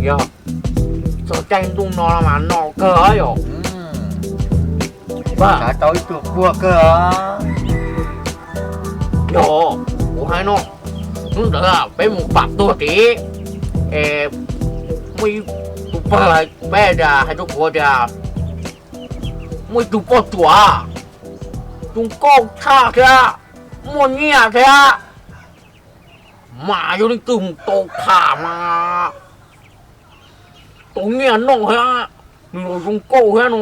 Yog txog caij ntuj no mas no kawg yom. Xav tau ib tug puag kawg. Yog, kuv hais no, hnub ntawd peb mus pam tuag tid, es muaj ib tug pawg peb tias hais rau kuv tias muaj ib tug poj ruam, tus nkauj tshaj thiab muaj nyiaj thiab, mas yog leej twg mus tau tham mas tau nyiaj noj thiab, nws los zoo nkauj thiab no.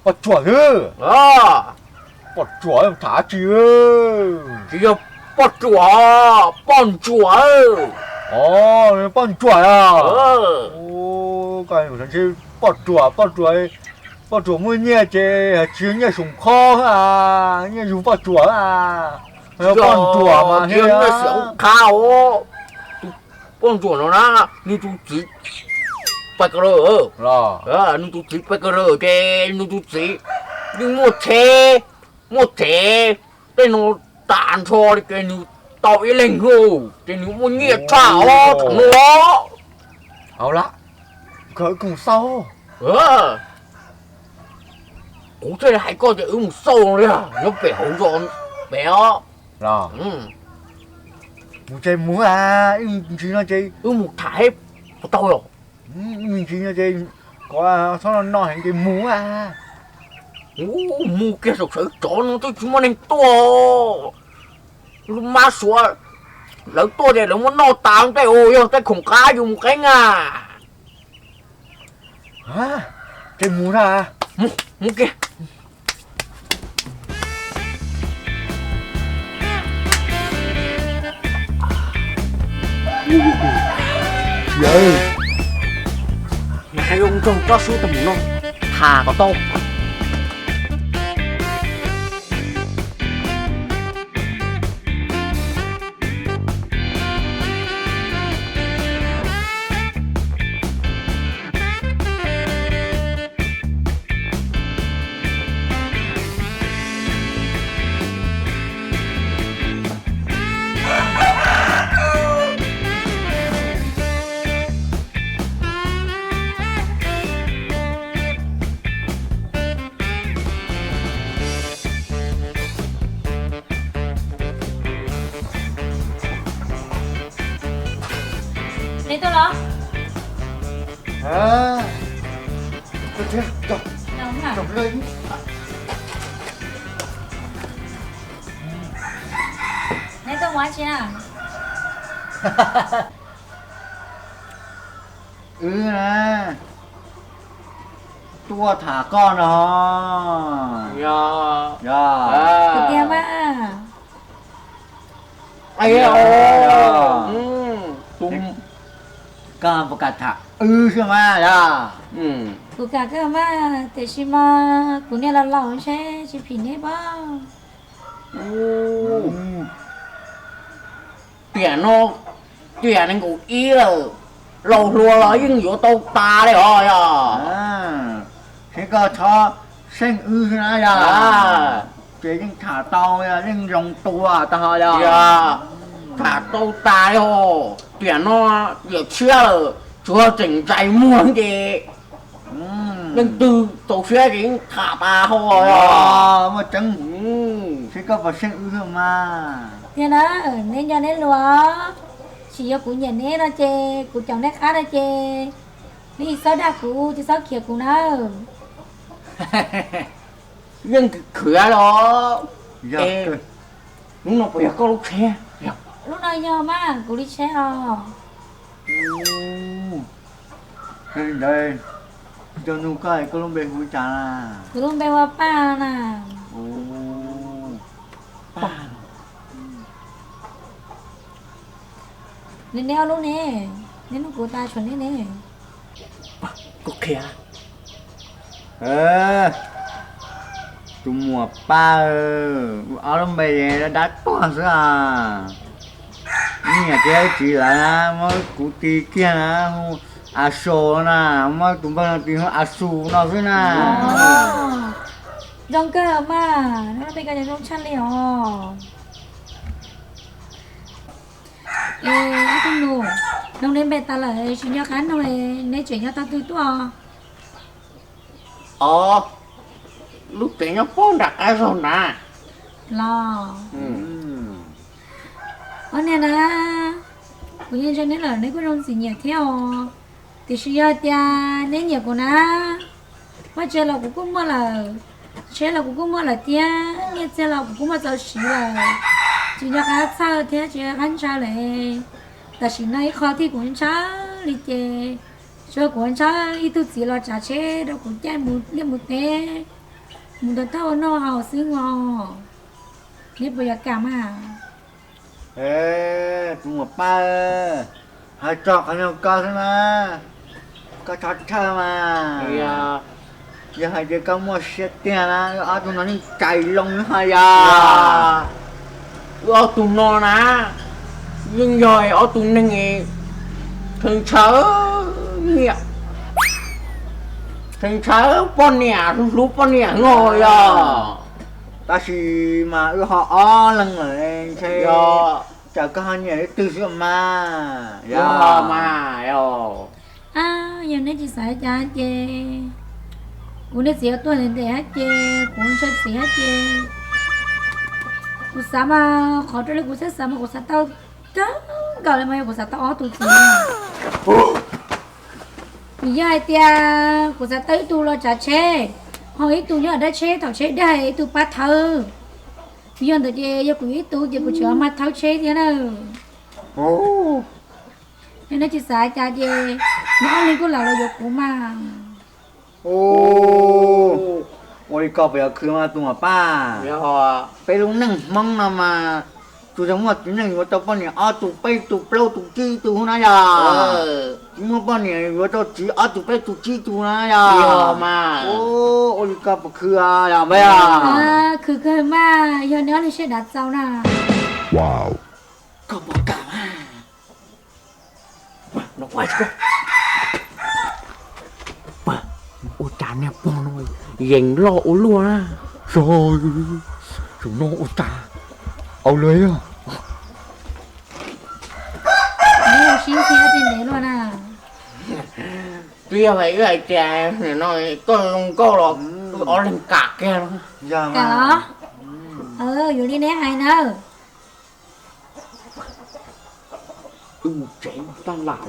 Poj ruam xwb. Poj ruam tham tsis, tsis yog poj ruam, poj ntsuam. Poj ntsuam a. Koj ntshe poj ruam, poj ruam, poj ruam muaj nyiaj ces tsis yog nyiaj soom khob a, nyiaj yug poj ruam a. Poj ntsuam mas thiab. Qha os, tus poj ntsuam no na, nws tus txiv pais ka law, nws tus txiv pais ka law ces nws tus txiv yeej muaj tsheb muaj tsev, tej no tas nrho li ces nws tau ib leeg lauj, ces nws muaj nyiaj tshaj os thaum no. Au la, koj wb mus xauj. Kuv thiaj li hais koj tias wb mus xauj li, nyob pem hauv zos pem os. Los, mus ces mus a, ib me ntsis no ces wb mus tham seb puas tau los. Ib me ntsis no ces kom txhob noj heev ces mus a. Mus kiag saum sawv tsov no twb tsis muaj neeg tuaj. Lub mab suav lawv tuaj ces lawv muab noj tas tej, yog tej khoom qab yus mus qeeb a. Ces mus na. Mus kiag. Yawg, nws hais zoo nraug tsob sub tau mus no, tham kom tau. Neb tuaj los? Neb tuaj ua dab tsi na? Wb na, tuaj tham koj no. Yog. Yog tiag mas. Koj puas kam tham wb xwb mas yog? Kuv kam kawg mas, tiam sis mas kuv niag laus laus ntshe tsis phim neb pob. Tiam no tiam nees nkaum ib lawm, laus hluas los yeej yuav tau tas li os yog. Thiab koj txhob xyeej wb xwb na yog, ces yeej tham tau, yeej zoo tua tau yog. Tham tau tas li os, tiam no yawm tshiab lawm, tsuav tseem ntsais muag ces leej twg txaus siab ces yeej tham tas ho. Muaj tseeb, thiab koj puas xyeej wb xwb mas? Tiag na, neb nco neb luag, tsis yog kuv nyiam neb no ces kuv caum neb qab no ces neb tsis txhob dag kuv, tsis txhob khiav kuv nawb. Yeej khwv los. Hnub no puas yog koj lub tsheb? Lub no yog mas, kuv li tsheb os. Yog li ntawd, nco ntsoov koj, koj lub npe hu li cas na? Kuv lub npe hu ua Paj na. Paj. Neb, neb ob lub ne, neb nug kuv tas tshuav neb ne. Koj qhia. Tus muam Paj, ob lub npe dab tuag xwb a. Nyiam tias txiv lawv na, muab kuv tis kiag na, hu A Su na, muab tus npawg no tis hu A Su no xwb na. Zoo kawg mas, neb lub npe ko zoo tshaj li os. Es ob tug nus, Neb npe tas lawm tsis nco qab nug, neb tseem nyob tog twg tuaj? Os, lub tsev nyob puag nram qab zog nrad los. Ob niag na, kuv yeej ntseeg neb lawm, neb kuj zoo txiv nyiam thiab os. Tiam sis yog tias neb nyiam kuv na, vaj tse los kuv kuj muaj lawm, tsheb los kuv kuj muaj lawm thiab, nyiaj txiag los kuv kuj muaj txaus siv lawm. Tsis nco qab txhawj thiab tsis nco qab ntshaw lawm. Tam sim no ib qho thiab kuv ntshaw li ces, tsuas kuv ntshaw ib tug txiv los tsav tsheb rau kuv caij mus liaj mus teb, mus nrog thauj ua noj haus xwb os. Neb puas yuav kam mas? Tus muam Paj, hais txog qhov no koj xwb na, koj txhob txhawj mas. Yog hais tias koj muaj siab tiag na, wb ob tug no yeej cais loo hos yog. Wb ob tug no na, yeej yog ob tug neeg ntshaw, ntshaw niam, ntshaw poj niam, hlub poj niam no yog. Tab sis mas wb ho ob leeg lawm ntshe, cas koj ho nyiam ib tug xwb mas. Yog mas. Yog neb tsis xav cas ces, kuv niag txiv yuav tuag ntev ntev hab ces kuv ntshaw txiv hab ces, kuv xav mas qhov raws li kuv txhaj xav mas kuv xav tau kawg nkaus li mas yog kuv xav tau ob tug txiv. Vim yog hais tias kuv xav tau ib tug los tsav tsheb, ho ib tug nyob dab tsheb thaum tsheb dag, ib tug pab thawb. Yog ntawd ces yog kuv ib tug ces kuv tseem mag thawb tsheb thiab na. Yog neb tsis xav cas ces neb ob leeg kuj lam los yuav kuv mas. Ua li ko puas yog khwv mas tus muam Paj? Peb lub neej Hmoob no mas tsuas yog muaj txiv neej yuav tau poj niam ob tug peb tug plaub tug tsib tug na yog. Tsis muaj poj niam yuav tau txiv ob tug peb tug tsib tug na yog. Ua li ko puas khwv yog? Khwv kawg mas, yog neb ob leeg siab dav txaus na. Koj puas kam mas? Ua cas niag pog no yees loj ua luaj na. Yog, zaum no ua cas, au lawm. Sib ntiab tsis ntev luaj na. Twb yog hais wb hais tias no koj zoo nkauj los wb ob leeg kam kiag. Kam los? Yuav li neb hais na. Wb mus tsev tab lam.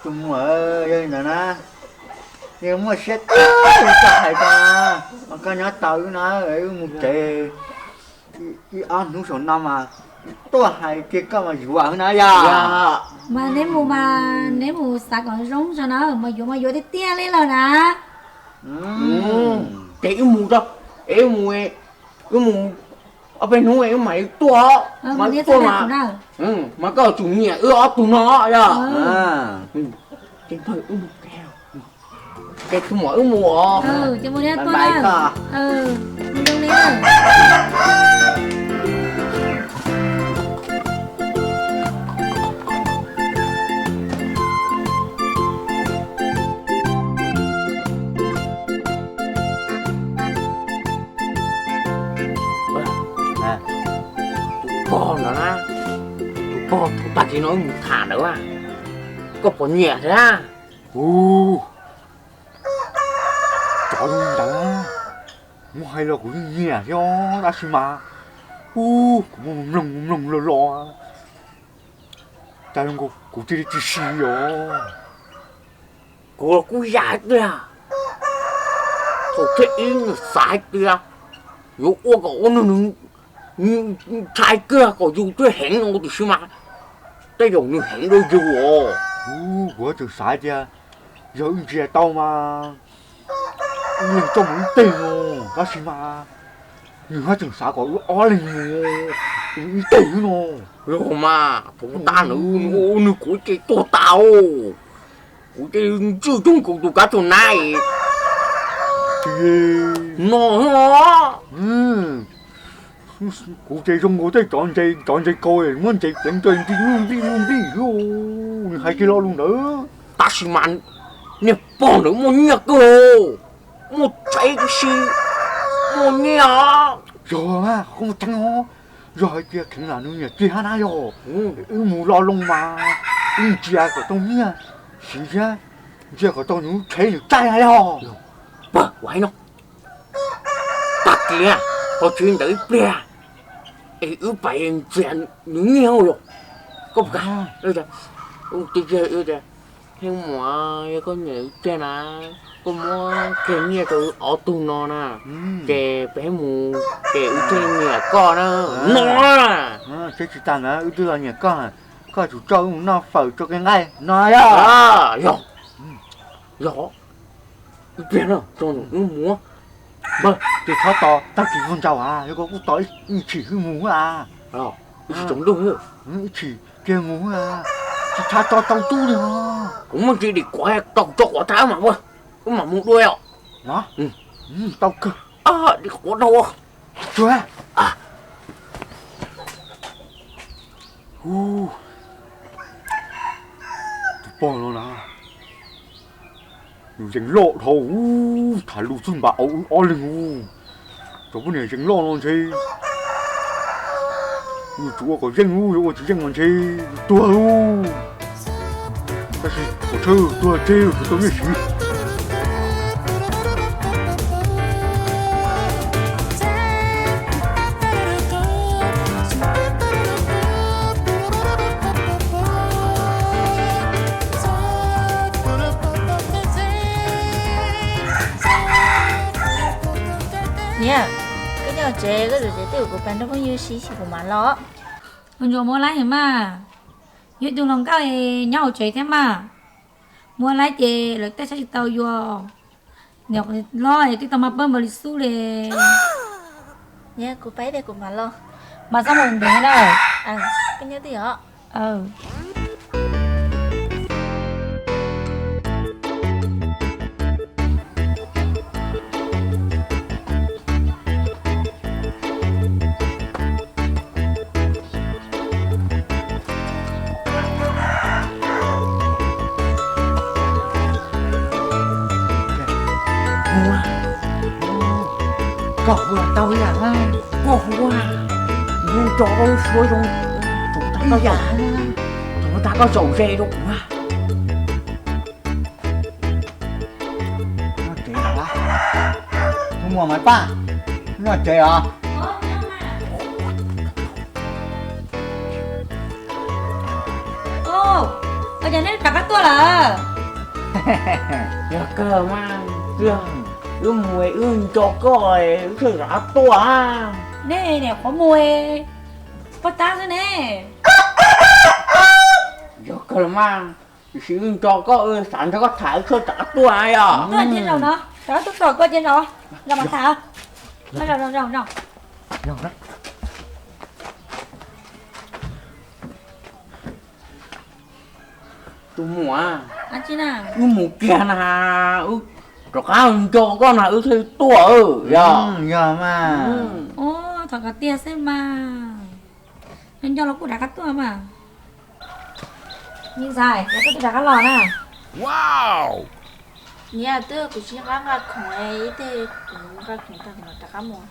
Tus muam, yog li ntawd na, yog muaj siab tiag koj hais tau na, mas koj nyob tau wb na, wb mus tsev. Ib ob hnub saum no mas tuaj hais kiag koj mas yuav na yog. Mas neb mus mas neb mus xav kom zoo tso na, mas yuav mas yuav tiag tiag li lawm na. Ces wb mus tso, es wb mus, wb mus ob peb hnub wb mam li tuaj, mas tuaj mas, mas koj tsum nyiam wb ob tug no yog. Ces tus muam wb mus os. Tus pog ntawd na, tus pog thaum tag kis no wb mus tham ntawd, koj puas nyiam thiab? Ua, cov li ntawd muab hais los kuv yeej nyiam thiab tab sis mas, ua, kuv muaj mloog mloog los los, cas zoo nkaus kuv cia li tsis si os. Kuv los kuj yam tiag, thaum thib ib nws xav hais tias yuav ua kom ua nws ntshai kawg kom yus thiaj heev no tiam sis mas tej zaum nws heev dua yus os. Kuv tseem xav tias yog wb ntsia tau mas wb leeg coj mus ib teg no, tab sis mas nws haj tseem xav kom wb ob leeg mus ib teg xwb no. Yog mas thaum tab nws ua nws kuv ces tuag tas, kuv ces ntswj toog kuv tus kav tug nab no. Kuv ces zoo nkaus tej cov ntses, cov ntses kau muab ntses pleev nrog nrij nuj nrij nuj nrij xwb, nws hais kiag lo lus ntawd. Tab sis mas niag pog ntawd muaj nyiaj kawg, muaj tsheb tib si, muaj nyiaj. Yog mas koj muaj tseeb os, Yog hais tias kheev lam nws niam txiag hab na yog, wb mus lo loo mas wb ntsia kom tau nyiaj siv thiab ntsia kom tau nws lub tsheb nws caij na yog. Pab, ua hais no, tag kis na, ho tsis ntawd ib pliag es wb pais ntsia nws nyiaj yog. Koj puas kam? Wb tias, Heej Muas, yog koj nyiam wb tiag na, koj muab kiag nyiaj rau wb ob tug no na, ces peb mus ces wb thiaj nyiam koj na. No, tsis tas ntawd wb twb los nyiam koj, koj tsum coj wb mus noj fawm tso kev nqaij no yog. Yog, yog, wb pliag na, wb mus. Ces txhob tos tag kis vog ntsau a, yog koj kuj tos ib chim wb mus a. Ib chim kiag mus, tsis txhob tos tau tub li. Kuv muaj ntsis dim quav tau tso quav tag mas, wb mam mus dua os. Tau kawg, dim quav rau. Tsuag, tus pog no na, nws yeej loj dhau, tham lus txog npam au wb ob leeg. Cov poj niam yeej loj no ntshe yus tsum ua kom yeej, yus ua tsis yeej no ntshe yus tuag. Tab sis pom tshawj tuag tseg kuv tau nyiaj siv. Niam, koj nyob hauv tsev, koj zaum tsev twj ywm, kuv pab nrog phooj ywg ua si ib chim kuv mam los. Ua ntsuas muab laib heev mas, yog ib tug hluas nkauj nyob hauv tsev thiab mas, muab laib ces lawv tej txhab tsis tau yuav. Niam, los twb tau mas pab npaum li xub li. Niam, kuv pab ib pliag kuv mam los. Mas txhob mus ntev na. Koj nyob twj ywm os. Koj hu tau ib yam, koj hu, nco koj lub suab zoo, thaum tas koj zaum ze rau kuv. Noj tsev, tus muam Maiv Paj, noj tsev os. Ua cas neb rov qab tuaj lawm? Yog kawg mas, wb mus wb nco koj, wb thiaj rov qab tuaj. Nej niam qhuav mus, poj tab xwb ne. Yog kawg los mas, tiam sis wb nco koj, xav nrog koj tham, wb thiaj rov qab tuaj yog. Tuaj cia zaum no, rov qab tuaj tom koj cia zaum, zaum mas tham. Zaum, zaum, zaum. Tus muam, wb mus kiag na, wb rov qab nco koj na wb thiaj tuaj yog. Yog mas. Ua, thov kom tiag xwb mas. Nco nco los kuj rov qab tuaj mas. Me ntxhais, koj twb rov qab los na. Niam, twb kuv tsis nqa nqa khoom, ib teg kuv nqa khoom tag kuv mam rov qab mus.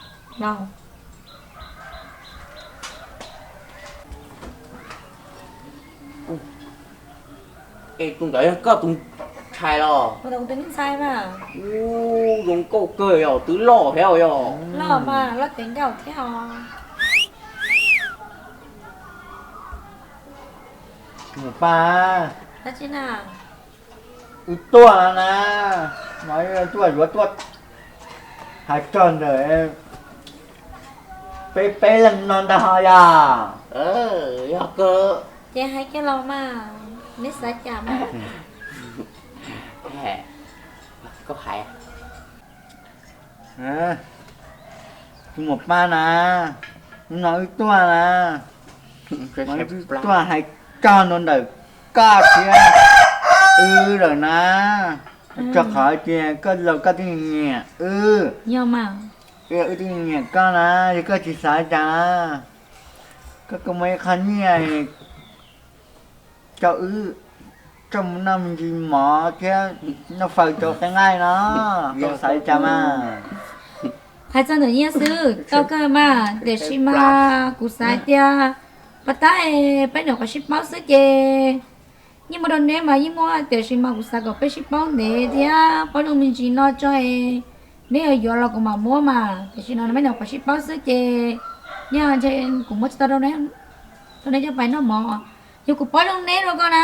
Es tus ntawd yog koj tus ntxhais los? Tus ntxhais mas. Ub, zoo nkauj kawg yog twb loj thiab yog. Loj mas loj ceev nkauj thiab os. Mus pab. Wb tuaj na, no tuaj yuav tuaj hais txog ntawm peb peb leeg no ntag ho yog. Yog kawg. Ces hais kiag los mas, neb xav cas mas. Koj hais. Tus muam Paj na, hnub no wb tuaj na, wb tuaj hais txog ntawm koj thiab wb lawm na. Rau qhov tias koj laus koj twb nyiam wb, wb twb nyiam koj na, yog koj tsis xav cas na, koj, koj muaj ib qho nyiaj rau wb coj mus noj me ntsis mov thiab noj fawm rau qee nqaij no, koj xav cas mas. Hais txog ntawm Nyiaj xwb tau kawg mas, tiam sis mas kuv xav tias pas tab peb nyuam qhuav sib paub xwb ces yeej muaj rau neb mas yeej muaj, tiam sis mas kuv xav kom peb sib paub ntev thiab paub zoo me ntsis no tso es neb yuav yuav los kuv mam muab mas, tiam sis no peb nyuam qhuav sib paub xwb ces yeej ntshe kuv muab tsis tau rau neb, rau neb coj pais noj mov. Yog kuv paub zoo neb rau koj na,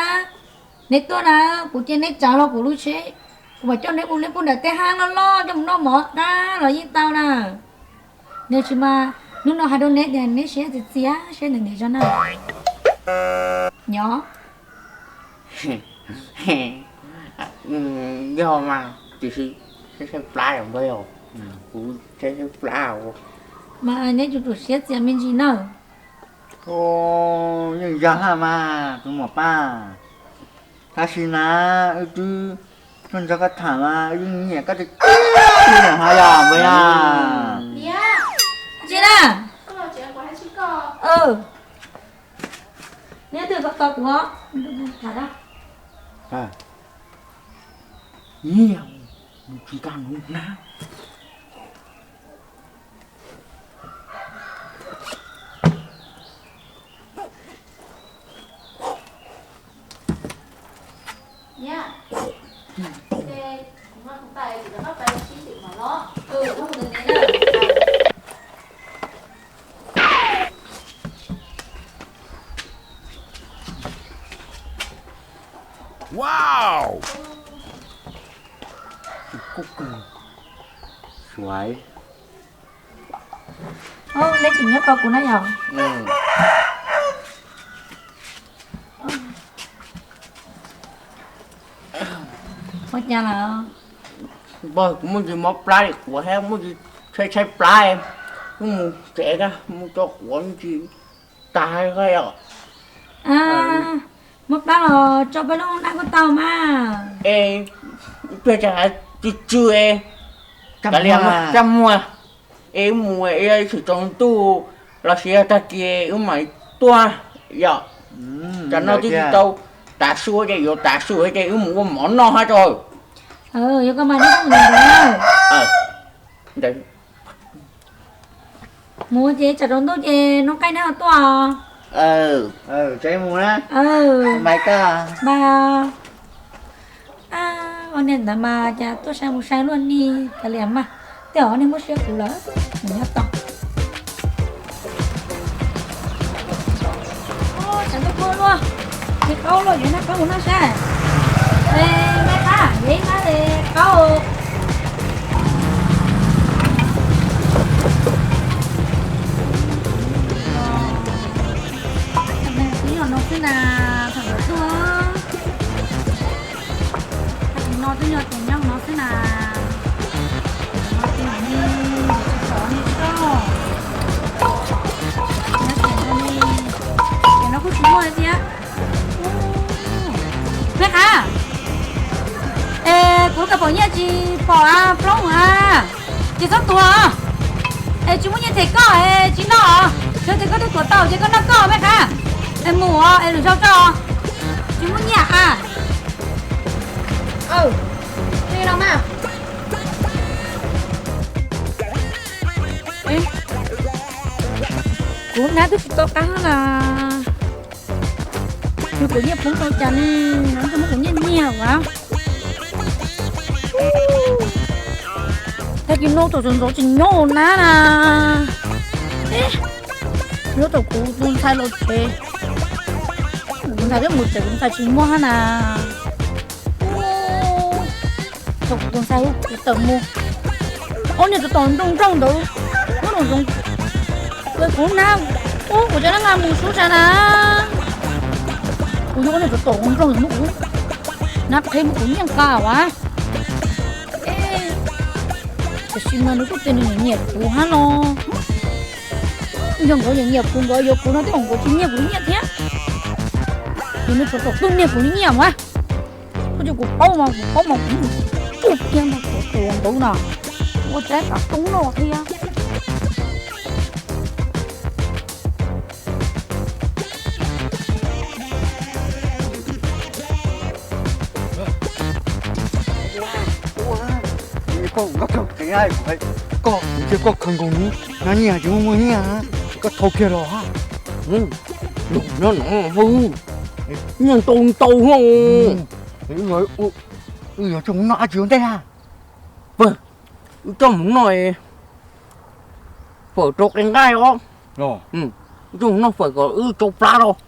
neb tuaj na, kuv cia neb tsav hlo kuv lub tsheb, kuv mam coj neb mus neb pub nram tej hab loj loj coj mus noj mov qab los yeej tau na. Tiam sis mas hnub no hais rau neb tias neb siab txias txias siab ntev ntev zog na. Nyob. Yog mas, tiam sis saib saib plab os, kuv saib saib plab. Mas neb tsuas tsum siab txias me ntsis na. Yeej yog hab mas tus muam Paj, tab sis na wb twb tuaj nrog koj tham mas wb yeej nyiam koj tiag tiag li no hab yog npawg yog. Tsis na. Neb twb tos kuv os. Nyiam, nws tsis nkag nuv hnab. Neb tseem nyob tos kuv na yog? Ua cas lawm? Npawg, kuv muaj ntsis mob plab li, kuv thiab muaj ntsis tshaib tshaib plab, wb mus tsev na, mus tso quav me ntsis tag os. Mob plab los tso peb lub hnab kuj tau mas. Es wb pheej tsis hais tsw tsw es, kav liam, caj muag es wb mus, thaum tsaus ntuj los sis yog tag kis wb mam li tuaj yom. Tam no twb tsis tau tav su ces yuav tav su ces wb mus ua mov noj hab tso. Yog koj mas neb mus ntawd. Mus ces tsam tsaus ntuj ces noj qaij neb ho tuaj. Mus na. Bye koj. Bye. Ob niag ntawd mas cas tuaj sai mus sai luaj li, kav liam mas, tej zaum ob niag muab siab kuv lawm, mus nyob tos. Tshav ntuj kub luaj, ib qaub luaj, yuav noj qaub mus noj saib. Maiv Qhab, yuav ib hnab qaub. Twb yog no xwb na, thaum nkawd tuaj. Tus no twb yog tus nyob no xwb na. Tus no tus ni, tus tsov ni tso. Nyob tes no ni, tes no kuj tsis muaj thiab. Maiv Qhab, es kuv lub kaus paum nyiaj tsis pom plaub a, ces txhob tuav, es tsis muaj nyiaj them koj es tsis noj os. Yog tias koj twb tuav tau ces koj noj koj Maiv Qhab, es mus os es lwm zaus tso, tsis muaj nyiaj a. Li no mas. Kuv hnab twb tsis tau qab na. Yog kuv nyiaj poob tau cas ne, no muab kuv nyiaj nyiag as. Tag kis no thaum sawv ntxov tsis nyob ua nab na. Nyob thaum kuv tus ntxhais los tsev, kuv tus ntxhais twb mus tsev, kuv tus ntxhais tsis muaj hab na. Thaum kuv tus ntxhais hu kuv tawm mus, ob niag tsov tom nrooj nrooj ntawd, ub, kuv nab, ub, kuv cov nab nqa mus sub sab na. Kuv yog ob niag tsov tom nrooj nrooj muab kuv nab qheb muab kuv nyiaj nqa as. Tiam sis mas nws kuj tias nws nyiam nyiam kuv hab no. Yog nkawd nyiam nyiam kuv, nkawd yuav kuv no tej zaum nkawd tsis nyiag kuv li nyiaj thiab. Ces nws tsov tom twb nyiag kuv li nyiaj mas. Koj cia kuv paub mas, kuv paub mas kuv mus tsuj kiag ntag kuv tus ntawd no, ua tsaib kav toob no thiab. Koj, koj, koj, kuv hais, Koj, ntshe koj khaws nkaus nws, nab nyiaj tsis muaj muaj nyiaj, koj thau kiag los ha. Nyob no, nyiaj ntau ntau hlo. Wb yuav coj mus noj dab tsi ua ntej ha? Wb coj mus noj fawm rau qe nqaij os. Wb coj mus noj fawm kom wb tsau plab los.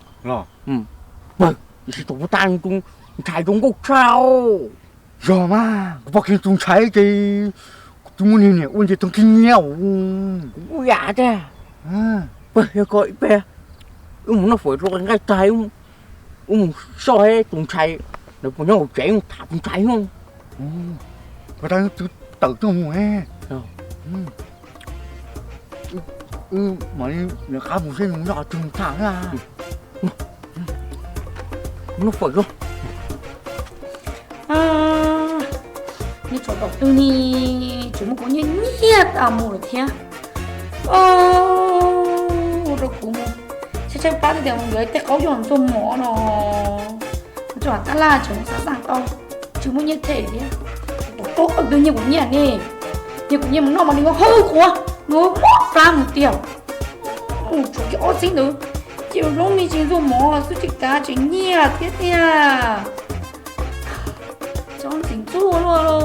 Tiam sis tus puag ta tus ntxhais zoo nkauj tshaj. Yog mas, kuv pom kiag tus ntxhais ces kuv twb muab niag niam ua nce tag khib nyiab. Kuv kuj yam tiag. Yog koj ib pliag wb mus noj fawm rau qe nqaij tag, wb mus soj tus ntxhais, lawv puas nyob hauv tsev, tham tus ntxhais no. Koj tab twb tawm tuaj mus. Wb mam li lawv qab mus seb nws nyob qhov twg mus tham na. Noj fawm los. Nws tsov tom twg ne, tseem muab kuv nyiaj nyiaj tas mus lawm thiab. Ua rau kuv mus tshaib tshaib plab tiag tiag, mus yuav tej qaub yog ntxuag mov no. Mus tso tab laj tseem mus xav xaj tau, tsis muaj nyiaj them thiab. Kuv tuaj qhov twg nyiaj kuv nyiaj ne, nyiaj kuv nyiaj mus noj mas nws yuav hawb qhuav, nws yuav mob plab mus tiag. Mus tshuav kiag ob txhiab ntawd, ces zoo li tsis ntxuag mov xwb, tsis kav tsis nyiaj thiab tiag. Tsob ntxim ntxuaj luaj los.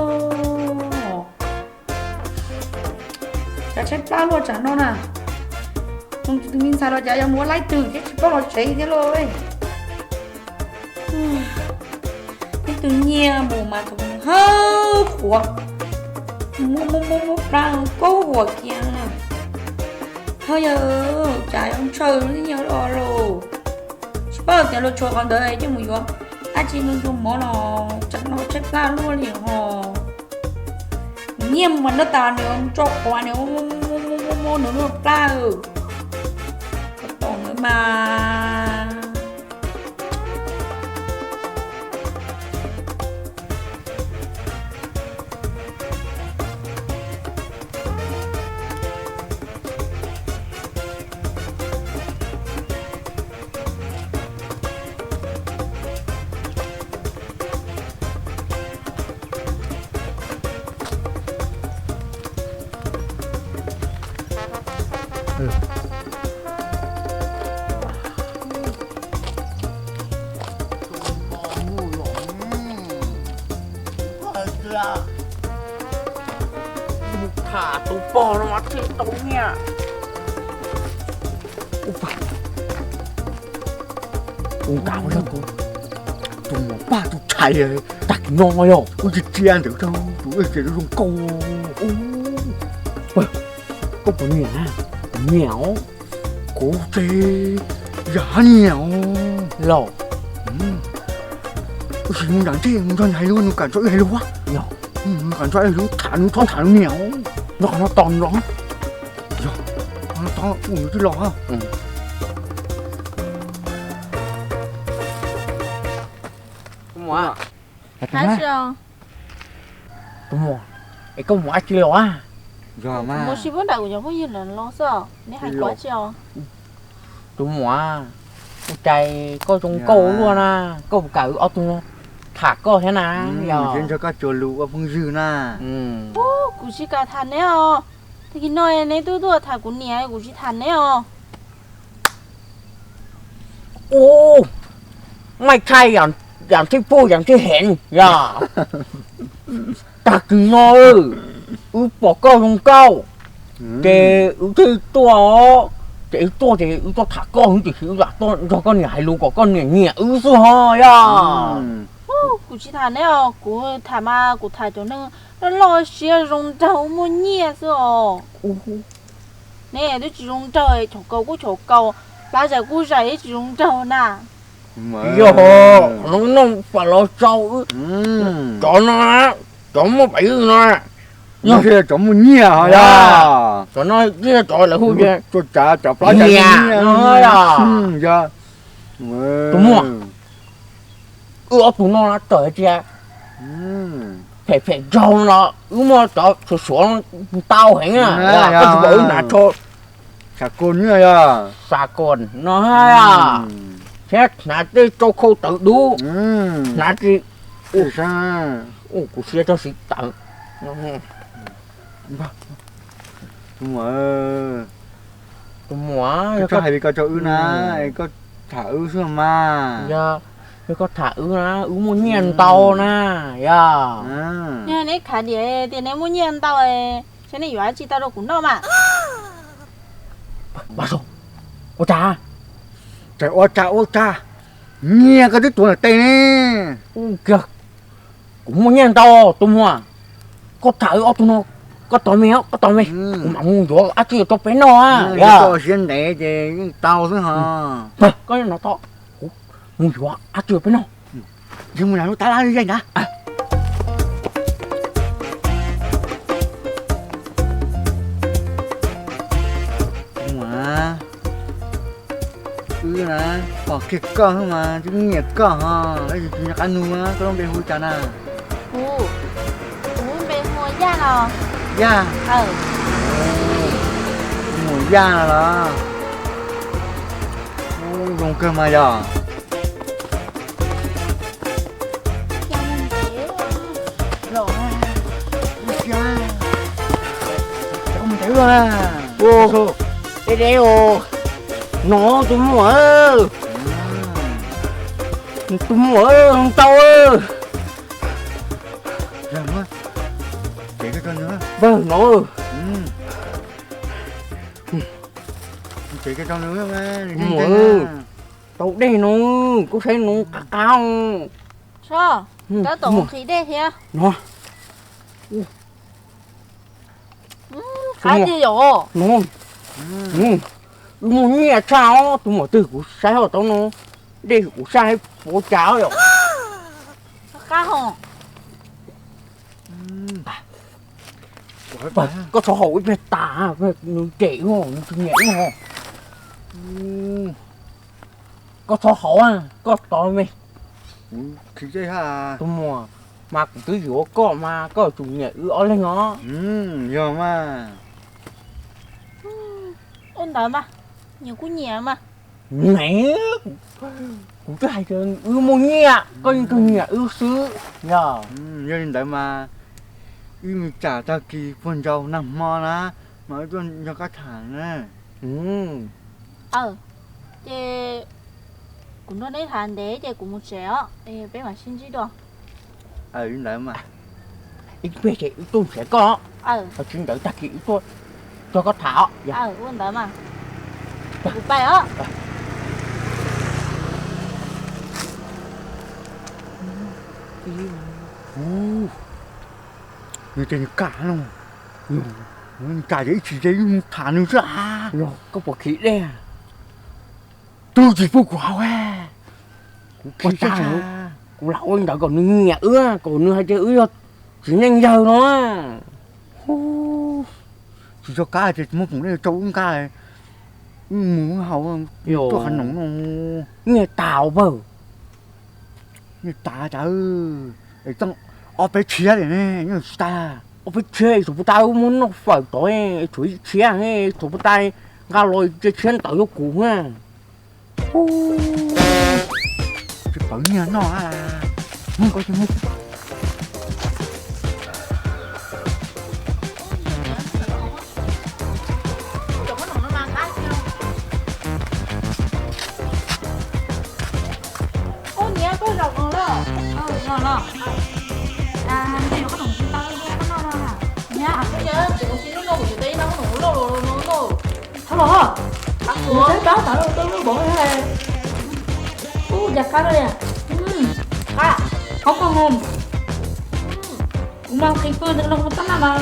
Cas tshaib plab luaj tsam no na. Tus me ntxhais los cas yuav mus ua laib twg thiab tsis paub los tsev thiab lauj. Ib tug nyiaj mus mas thaum hawb qhuav, muab muab muab plab kaub huam kiag na. Ho yog cas yuav ntshaw nyiaj los lauj. Tsis paub tias luag tshuav qhov ntawd coj mus yuav dab tsi ntxuag mov los tsam no tshaib plab luaj li ho. Nyiaj mus mas noj tas nws tso qhuav nws muab nws luaj plab. Tom ntawd mas. Tham tus pog no mas thiaj tau nyiaj. Tus nkaus yog tus muam Paj tus ntxhais, tag kis no yog wb tsis cia ntawd rau tus wb ces zoo nkauj. Koj puas nyiam? Nyiam os. Kuv ces yam nyiam os. Los, wb sim mus nram ntej mus nrog nws hais lus, nws kam nrog wb hais lus. Nws kam nrog wb hais lus, tham nws txhob tham nws niam os. Nyob qhov no tos nws los. Yog, qhov no tos ua nws twb los. Tus muam, es koj mus dab tsi los? Mus sib pab nram kuv cov phooj ywg los xwb, neb hais kuv dab tsi os? Tus muam, ua cas koj zoo nkauj luaj na, koj puas kam wb ob tug tham koj thiab na? Yog nrog koj tsuas lus ua phooj ywg na. Kuv tsis kam tham neb os. Tag kis no neb twb tuaj tham kuv niam, kuv tsis tham neb os. Ub, maj tshaj yam thib puj yam thib heev yog. Tag kis no wb pom koj zoo nkauj, ces wb thiaj tuaj. Ces wb tuaj ces wb tuaj tham koj xwb, tiam sis wb lam tuaj nrog koj niam hais lus kom koj niam nyiam wb xwb ho yog. Kuv tsis tham neb os, kuv tham mas kuv tham cov neeg loj loj siab zoo nraug muaj nyiaj xwb os. Neb twb tsis zoo nraug, chaum kaus kuj chaum kaus, plab zais kuj zais, tsis zoo nraug na. Yog, no no fam los tau. Cov no, cov muaj peev xwm no, cov muaj nyiaj ho yog. Cov no thiaj cov lawv hu tias tuaj tsav cov plab cov nyiaj no yog. Tus muam, wb ob tug no na tawm tias phem phem nraug no, wb muaj cov suav suav ntau heev na, koj tsis pom wb hnav tsho, xav kos no thiab hnav tej tsau khau tawv dub, hnav tsis, kuv siab txog siv tawv. Tus muam, tus muam, koj hais li ko rau wb na, koj tham wb xwb mas. Yog, yog koj tham wb na, wb muaj nyiaj ntau na, yog. Yog neb khav diam tias neb muaj nyiaj ntau, saib neb yuav dab tsi tau rau kuv noj mas. Ua cas? Ua cas ua cas? Nyiaj koj twb tuav ntawm tes ne. Kuv muaj nyiaj ntau tus muam. Koj tham wb ob tug no, koj tos me, koj tos me, kuv mam mus yuav dab tsi rau peb noj. Yog siab ntev ces yeej tau xwb ho. Koj no to, kuv mus yuav dab tsi rau peb noj. Yog mus nram lub tab laj yaig ntawd. Wb na, pom kiag koj xwb mas twb nyiam koj ho, tab sis tsis nco qab nug koj lub npe hu cas na? Kuv, kuv lub npe hu ua Yaj no. Yaj? Mus Yaj no los? Ub, zoo kawg mas yog. Deb deb os, no tus muam, tus muam ntau. Vawg no, tus muam, tau dej no, koj saib no qab qab. Tab tom nqhis dej thiab no. Qab tiag yom. No, wb muaj nyiaj tshaj os, tus muam twg kuv saib hauv tau no, dej kuv saib puas cas yom. Qab ho. Koj txhob haus ib pliag tas, nws cem wb, nws tsis nyiam wb ho. Koj txhob haus, koj tos me. Tus muam, mas kuv twb yuav koj mas koj tsum nyiam wb ob leeg os. Yog mas. Ua ntawd mas, nyiam kuj nyiam mas. Me, kuv twb hais tias wb muaj nyiaj, koj yeej tsuas nyiam wb xwb. Yog, yog li ntawd mas ib me tsam tag kis puag ntsaum nag hmo na, mas wb tuaj nrog koj tham na. Ces kuv nrog neb tham ntev ces kuv mus tsev os, peb mam sib ntsib dua. Li ntawd mas, ib pliag ces wb tuaj mus tsev koj, tsis ntawd tag kis wb tuaj nrog koj tham os. Ua ntawd mas, kuv pais os. Nws tias nws kam no, nws kam ces ib tsam ces wb mus tham nws xwb. Koj puas khib dej? Twb tsis pub kuv haus. Kuv lam ua li ntawd kom nws nyiam wb, kom nws hais tias wb yog txiv neej yawg no. Tsis tso kab ces muab poom dej rau wb nqa, wb mus haus, tuaj qhov noom no. Nyiaj tas pawg. Nyiaj tas tas, txeej ob peb tshiab li ne, nyob tsis tas. Ob peb tshiab es tshuav puas tas, wb muab noj fawm tod es tshuav ib tshiab, tshuav puas tas, nqa los cia tshiab ntawd yuav kuv na. Tsis pawv nyiaj noj a. Ub, niam, koj zaum no los? Los los. Niam, koj zaum tsis tau, koj noj no na. Niam, kuv tsis noj no, kuv tsis tau noj qhov loj los no. Thov los, kuv saib pab tau koj lub npov. Ub, cas qab li. Qab, qab koj mus. Kuv mas qhis pw ntawd los tab naj mas,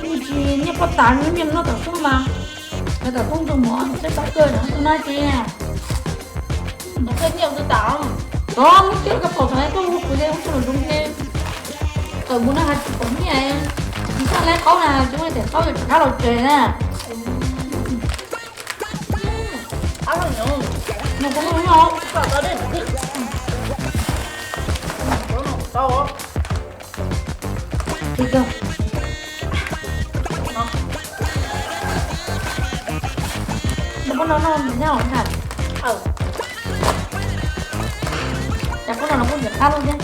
tsis nyiaj pob tas, nyiaj noj tom xub mas, nyob tom toob ntsoo mov saib pab kawg na, tus no ces. Ntawd koj nyiaj tus tas. Tod, muab kiag koj pom tod tuaj hu kuv ces hu tsis los zoo ces, tawm mus no hais tsis pom nyiaj, tsis txhaj laib qaub na, tsis muaj tes qaub yuav rov qab los tsev na. Nws koj no no nws nyob hauv ntag. Cas koj no los kuj nyiam qab lub thiab.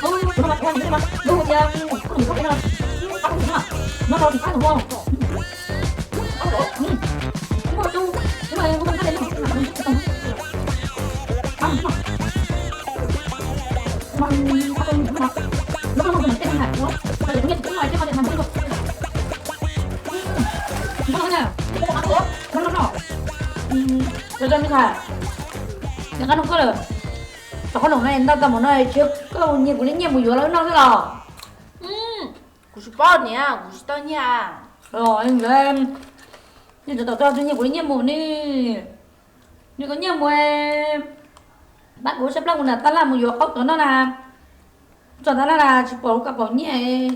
Kuv no mas kuv nyiam mas, lub tias kuv nyiam koj no, qab lub no, no los nyiam qab lub. Rau me ntxhais, nws qab nug koj lawm, rau qhov no ntau tau mus no, tsis koj nyiag kuv li nyiaj mus yuav lawv noj xwb los? Kuv tsis paub niam, kuv tsis tau nyiaj. Nyiaj tsis tau, nyiag kuv li nyiaj mus ne. Nyiag kuv nyiaj mus, pab kuv sab plab kuv nram tab laj mus yuav qaub tuav noj na. Txog tab laj na tsis pom lub kab paus nyiaj,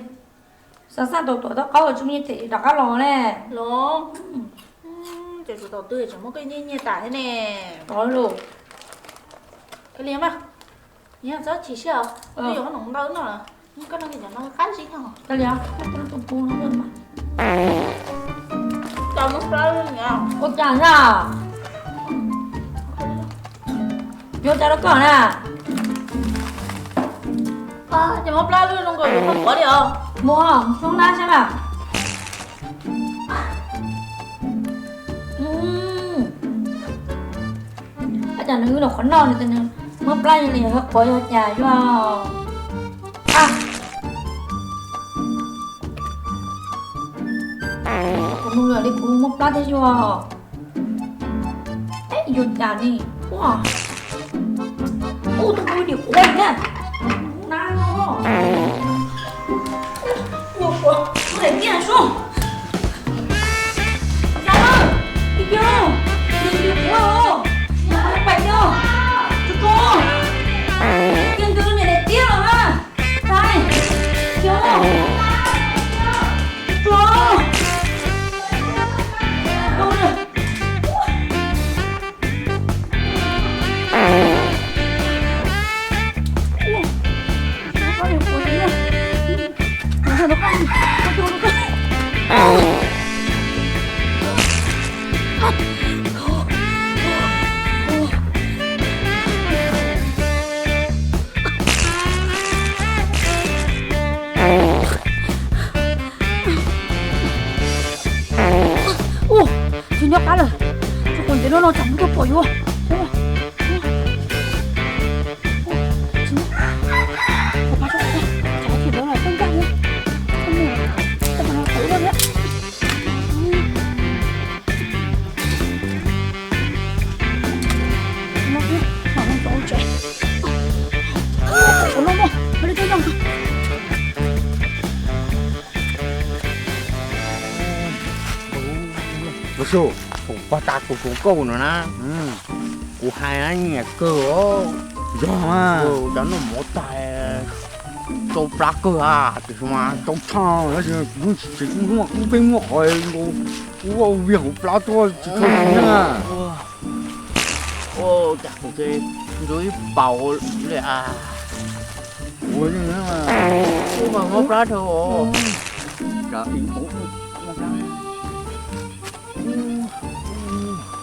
xav xaj tau tuav tau qaub tsis muaj nyiaj them rov qab los ne. Los, ces tus tau twg tseem muab koj nyiaj nyiaj tas thiab ne. Los, koj li mas, txhob chim siab os, yuav qhob noom ntau no, koj noj li cov no qab zib no. Ua cas na, yuav cas rau koj na. Ces muab plab lub zoo nkaus yuav qhov quav li os. Mus, mus xoob nab saib mas. Ua cas nws wb los qhov noj nws muab plab li yog quav yog cas yuav. Kuv mus lawm li kuv muab plab thiab yuav. Yuav cas li. Ua, ua tus dim quav na. Nab no. Ua, ua, ua daim tiaj sub. Yog, ib co, dim dim quav os. Yog, pais co. Tso, tso. Kiag nkawd niam daim tiaj los na. Tso, tso. Ua, tsis nyob qab lawm, tsis quav ntev no no tsam muab tuaj pom yuav. Los, kuv pog tas kuv kuv kauj no na, kuv hais na nyiam kawg os. Yog, cov noj mov tag tsau plab kawg a, tiam sis mas tsau tshaj tab sis kuv tsis tsis muaj, kuv pheej muaj qhov nkaus, kuv ua viag hauv plab tuaj tsis tshua tsis na. Cas kuv ntxuav ib paus li a. Ua, ua mas mob plab dhau.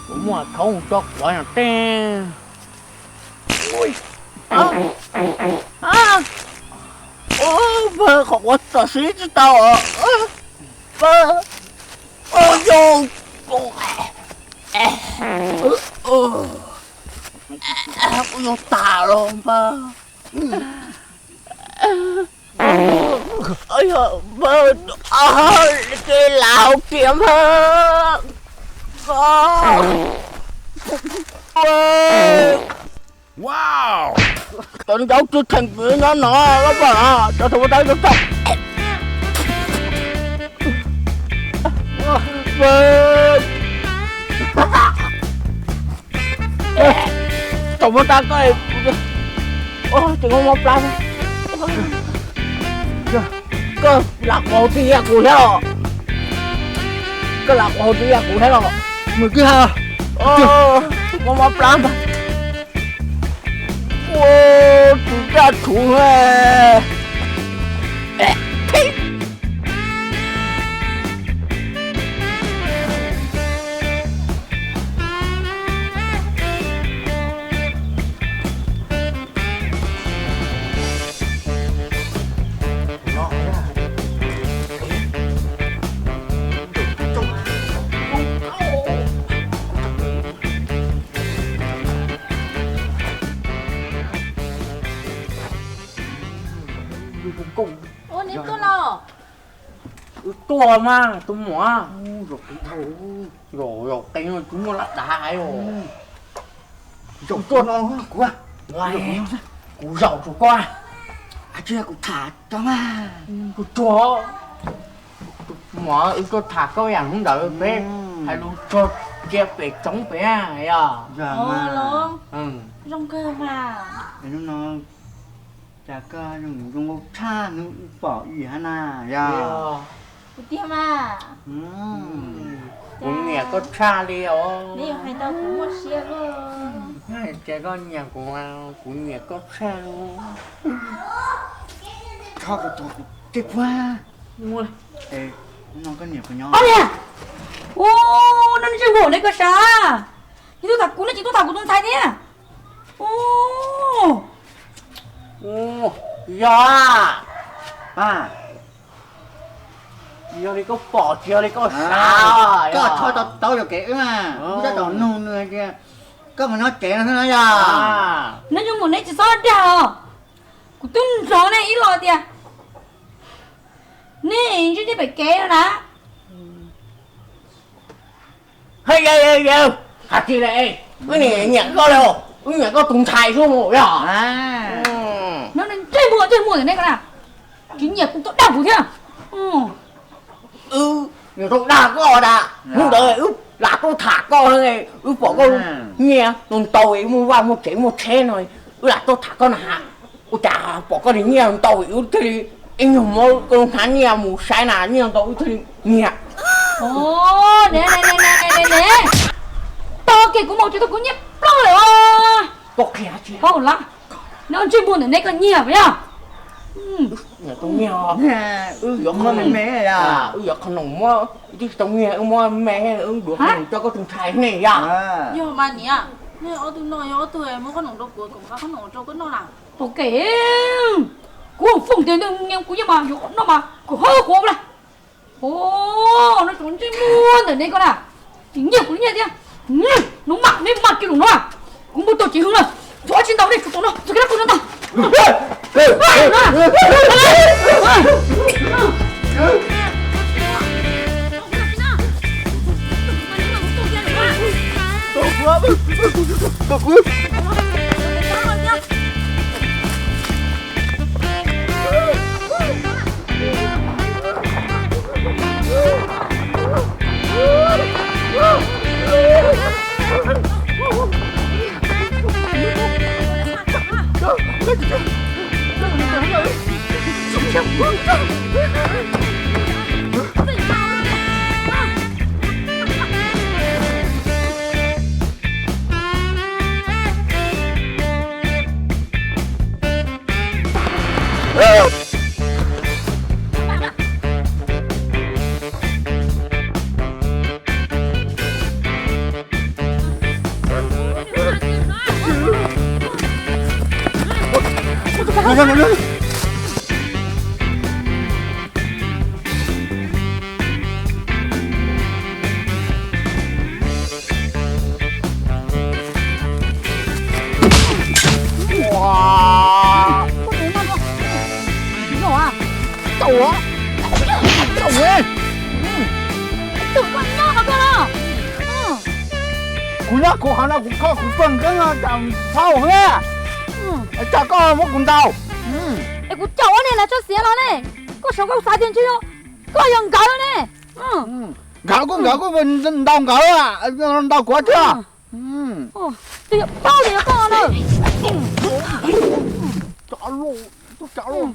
Kuv muaj khaub tso quav yog tej. Npawg, qhov quav txom siv tsis tau. Npawg, yog, kuv yog tas los npawg. Npawg, ces lam hauv kiag npawg. Cov ncaub twb theem kwv nyob no, cov thaum ua tab tau tau. Thaum ua tab koj, ces muaj mob plab. Koj lam quav hauv twj ywm kuv thiab los? Koj lam quav hauv twj ywm kuv thiab los? Nws twb ha, muaj mob plab ntag. Ua, tus dab tshuv. Ua, neb tuaj los? Wb tuaj mas tus muam. Zos qees no kuv muaj laj dav os. Kuv zaum rau koj, kuv tham koj mas. Kuv tuag, mov wb tuaj tham koj yam hnub ntawd peb hais lus txog cia pem tsoov pem yog. Zoo kawg mas. Hnub no cas koj zoo nkauj tshaj hnub wb pom ib yam na yog. Kuv tiag mas. Kuv nyiam koj tshaj li os. Neb yuav hais tau kuv muaj siab luaj. Hais tias koj nyiam kuv, kuv nyiam koj tshaj li. Tso kuv tus kuv tej puag. Hnub no koj nyiam kuv nyob. Ob niag, ua, no ntsej muag ne koj sav. Tsis tuaj tham kuv no, tsis tuaj tham kuv tus ntxhais thiab. Ua, yog, yog li koj pom tsis yog li koj xav. Koj tho tau tau yuam kev wb mas, wb tab tom nug nws hais tias koj mus nyob tsev no xwb na yog. Neb cov muam neb tsis txhob dag os. Kuv twb nrog nej ib los tias nej ntsib ntsib pem kev no na. Hais tias, hais tias wb nyiam koj li, wb nyiam koj tus ntxhais xwb yog. No ntsej muag ntsej muag ntawm nej ko na, tsis nyiam kuv tau dag kuv thiab. Wb nyiam tau dag koj da, hnub ntawd wb lam tuaj tham koj, wb pom koj nyiaj ntau ntau, muaj vaj muaj tsev muaj tsheb no, wb lam tuaj tham koj na. Ua cas pom koj li nyiaj ntau, wb thiaj li ib nyuag muab koj lub hnab nyiaj mus saib na, nyiaj ntau wb thiaj li nyiam. Ne, tos kiag kuv mus tsis tau kuv nyiaj plaub lawm os. Koj qhia tsis hauj lawm, ntsej muag ntawm neb koj nyiag puas yog? Wb yuav qhov me me, wb yuav qhov no muab, wb twb tsis tau nyiag, wb muab me, wb yuav qhov no coj koj tus ntxhais ne yog. Yog mas niam, nej ob tug no yog ob tug muab qhob noom rau kuv, kuv muab qhob noom rau koj noj na. Tau kev, kuv foom tias kuv yeej mas yuav noj mas kuv hawb quav la. Os, no cov ntsej muag ntawm neb ko na, tsis nyiag kuv nyiaj thiab. No mam neb mam kiag lus no, kuv mus tau tsis hwv lawm, txhob tsis ntaus nej tsum tus no, txhob kiag kuv no ntag. Kuv nyob kuv qhov no kuv kho kuv pawg nkeeb no cas txhaum xwb. Es cas koj muab kuv ntaus? Es kuv caum ob niag lawv tso xiav los ne, koj saum koj xav tias ntshe yog koj yog nkawd ne. Nkawd kuj nkawd kuj ntaus nkawd, ntaus kuv thiab. Twb yog paub tias yog koj na. Tsav loj, tsav loj.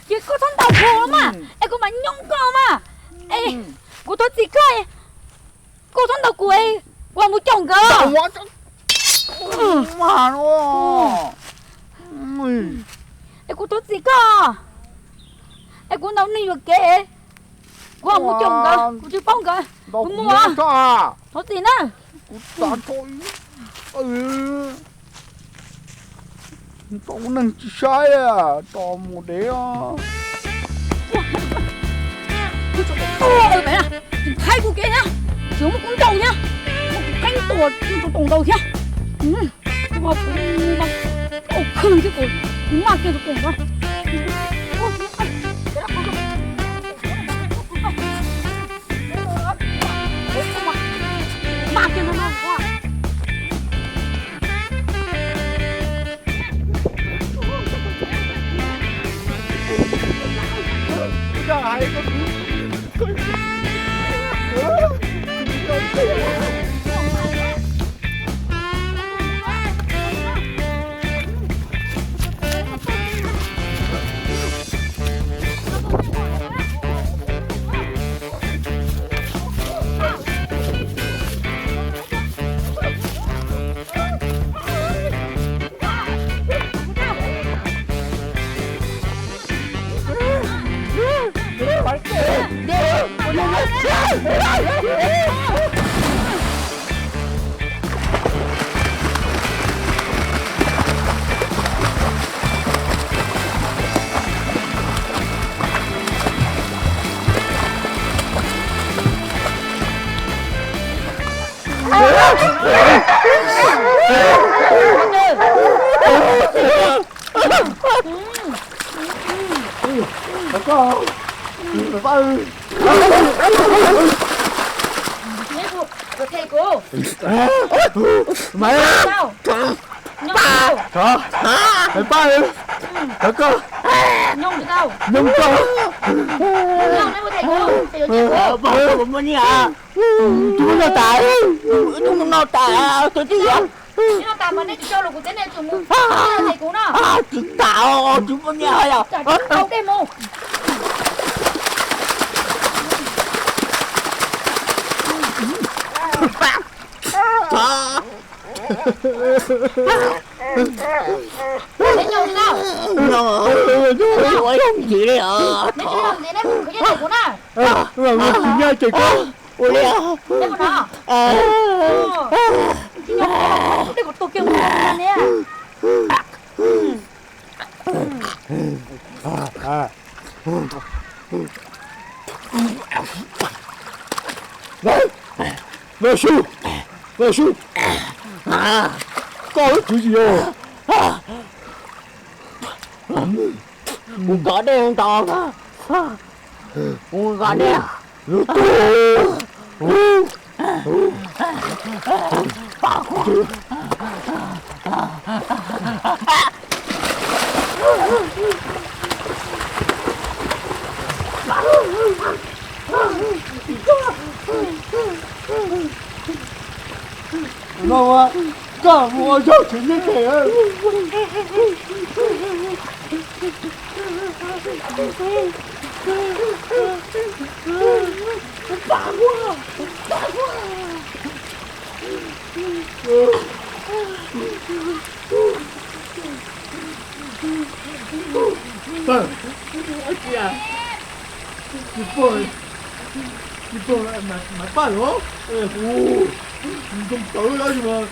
Ces koj txhob ntaus kuv mas, es kuv mam nyoo koj mas. Es kuv thov txim koj, koj txhob ntaus kuv, kuv mam mus caum nkawd. Es kuv thov txim koj, es kuv ntaus nej yuam kev, kuv mam mus caum nkawd, kuv tsis paub nkawd, kuv mus. Thov txim na. Tau neeg tsis saib, tso mus dev. Tsis thaij kuv kev thiab, tseem muab kuv ntaus thiab, muab kuv pheej tuam tus toom ntaus thiab. Kuv mas kuv mas tau khwv thiab, kuv maj kiag tus toom ntawd. Kuv mas kuv mas tau khwv thiab kuv mas Tsa hais koj kuv. Maiv, maiv pab, thov koj, nyob koj, kuv muaj nyiaj, kuv muaj nyiaj tas, kuv muaj nyiaj tas, tus tij yog, tsis tas, tsis muaj nyiaj yog. Ua li, Vaj Sub, Vaj Sub, koj lub tswv yim os. Kuv kov dej ntau, kuv kov dej. No, koj mus ua zaug tsev neb pem. Tsis pom, tsis pom, mas paj los, ntoo tawv lawm mas,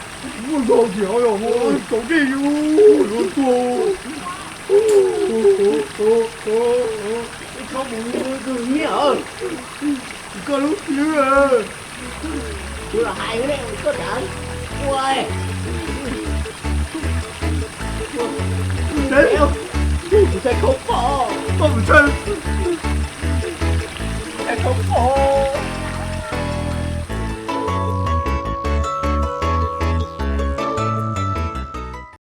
muaj zog tias yog tsaus dej yuav tuag. Ib txhob mus ua kawg nyiaj, koj lub hlwb. Kuv los hais koj tas ua, kuv tsis tau khaub pom, koj mus txhawj, tsis tau khaub pom.